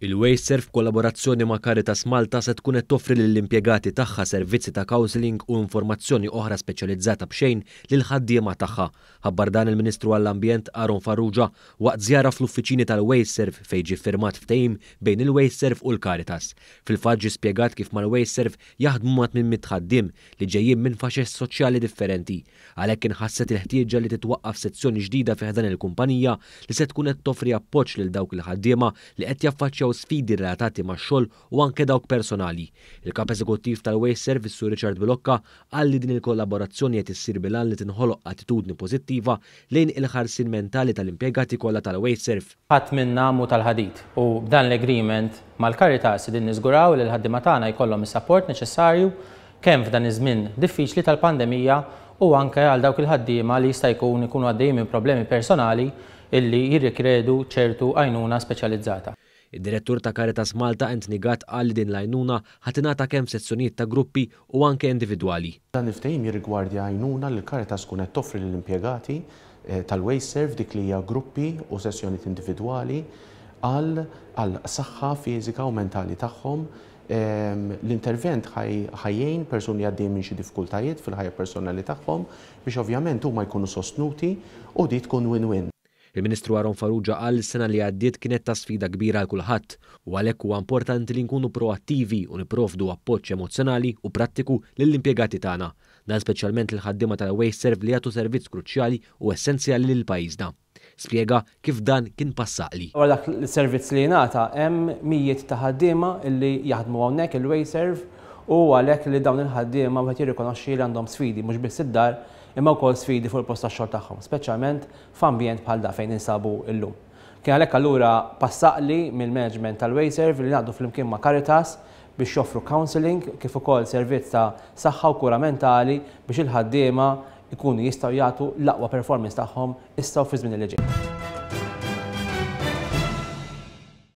Il-WasteServ f'kollaborazzjoni ma' Caritas Malta se tkun qed toffri lill-impjegati tagħha servizzi ta' counselling u informazzjoni oħra speċjalizzata b'xejn lill-ħaddiema tagħha. Ħabbar dan il-Ministru għall-Ambjent Aaron Farrugia waqt żjara fl-uffiċini tal-WasteServ fejn ġie ffirmat ftehim bejn il-WasteServ u l-Caritas. Fil-fatt ġie spjegat kif mal-WasteServ jaħdmu ma' 800 ħaddiem li ġejjin minn faxex soċjali differenti. Għalhekk inħasset il-ħtieġa li titwaqqaf sezzjoni ġdida fi ħdan il-kumpanija li se tkun qed toffri appoġġ lil dawk il-ħaddiema li qed jaffaċċjaw sfidi relatati max-xogħol u anke dawk personali. Il-Kap Eżekuttiv tal-Wasteserv is-Sur Richard Bilocca qal li din il-kollaborazzjoni qed issir bil-għan li tinħoloq attitudni pożittiva lejn il-ħarsien mentali tal-impjegati kollha tal-Wasteserv. Ħadd minna mhu tal-ħadid u b'dan l-agreement mal-Caritas qegħdin niżguraw li l-ħaddiema tagħna jkollhom is-sapport neċessarju kemm f'dan iż-żmien diffiċli tal-pandemija u anke għal dawk il-ħaddiema li jista' jkun ikunu għaddejjin minn problemi personali illi jirrikredu ċertu għajnuna speċjalizzata. Id-Direttur ta' Caritas Malta Anthony Gatt qal li din l-għajnuna ħa tingħata kemm f'sezzjonijiet ta' gruppi u anke individwali. Dan il-ftehim jirrigwardja għajnuna li l-Caritas tkun qed toffri lill-impjegati tal-WasteServ dik li hija gruppi u sessjonijiet individwali għal għal saħħa fiżika u mentali tagħhom L-intervent ħa jgħin persuni li għaddejjin minn xi diffikultajiet fil-ħajja personali tagħhom biex ovvjament huma jkunu sostnuti u di tkun win-win. Il-Ministru Aaron Farrugia qal li s-sena li għaddiet kienet ta' sfida kbira għal kulħadd u għalhekk huwa importanti li nkunu proattivi u nipprovdu appoġġ emozzjonali u prattiku lill-impjegati tagħna. Dan speċjalment lill-ħaddiema tal-WasteServ li jagħtu servizz kruċjali u essenzjali lil pajjiżna. Spjega kif dan kien pass għaqli. Wara dak is-servizz li jingħata hemm mijiet ta' ħaddiema li jaħdmu hawnhekk il-WasteServ u għalhekk li dawn il-ħaddiema wieħed jirrikonoxxi li għandhom sfidi mhux biss id-dar imma wkoll sfidi fuq il-post tax-xogħol tagħhom, speċjalment f'ambjent bħal dak fejn ninsabu llum. Kien għalhekk allura pass għaqli mill-management tal-WasteServ li ngħaqdu flimkien ma' Caritas biex joffru counselling kif ukoll servizz ta' saħħa u kura mentali biex il-ħaddiema jkunu jistgħu jagħtu l-aqwa performance tagħhom issa u fiż-żmien li ġej.